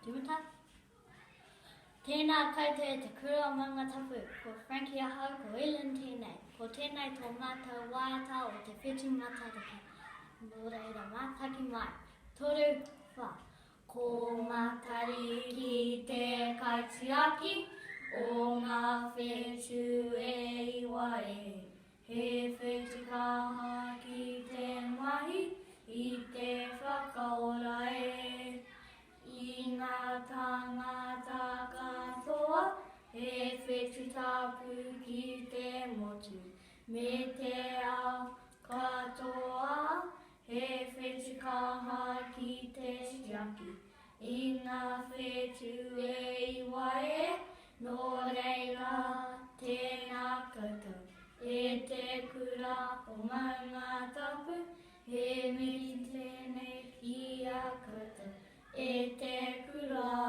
Tīmata. Tēnā koutou e te kura o Maungatapu, ko Frankie ahau, ko Ellen tēnei. Ko tēnei tō mātou waiata o te whetū Matariki. Nō reira, mātaki mai. Toru, wha. Ko Matariki te kaitiaki o ngā whetū e iwa e. He whetū kaha ki te mahi i te whakaora e. I ngā tāngata katoa, he whetū tapu ki te motu me te ao katoa, he whetū kaha ki te tiaki i ngā whetū e iwa e, nō reira, tēnā koutou, e te kura o Maungatapu, He mihi tēnei ki a koutou, e te kura.